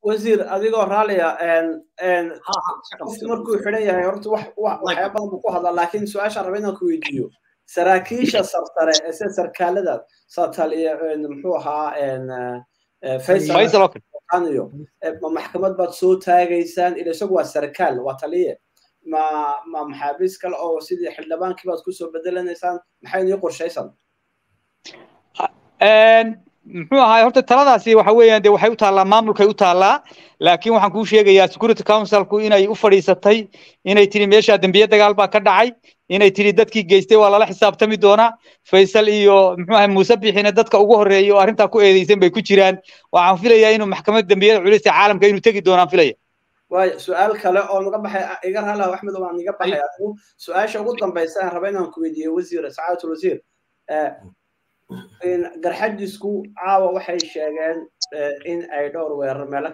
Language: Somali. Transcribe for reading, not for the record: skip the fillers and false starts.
Wasiir, adigoo raaliya, qofku markuu xidhan yahay horta wax waxyaaba badan buu ku hadlaa, laakiin su-aashaan raba inaan ku weydiiyo, saraakiisha sarsare ee sida sarkaalada satal iyo muxuu ahaa Faysal iyo ma maxkamad baad soo taagaysaan? Ila isagu waa sarkaal, waa taliye. Ma maxaabiis kale oo sidii xildhibaankii baad kusoo bedelanaysaan? Maxay inii qorshaysan? Muxuu ahaay, horta taladaasi waxa weeyaan dee waxay u taallaa maamulkay u taallaa, laakiin waxaan kuu sheegayaa Security Councilku inay u fadhiisatay, inay tiri meesha dembiye dagaal baa ka dhacay, inay tiri dadkii geystay waa lala xisaabtami doonaa. Faysal iyo muxuu ahay Muuse Bixina dadka ugu horreeyay oo arrintaa ku eedeysan bay ku jiraan. Waxaan filayaa inuu maxkamad dembiyada culus ee caalamka inuu tegi doonaan filaya. Waay, su-aal kale oo naga baxay, iga raalaha Axmed, waan iga baxay adigu. Su-aasha ugu dambaysa aan raba inaan ku weydiiyo wasiir, sacaadatul wasiir, Garxajisku caawa waxay sheegeen in ay dhowr weerar meelo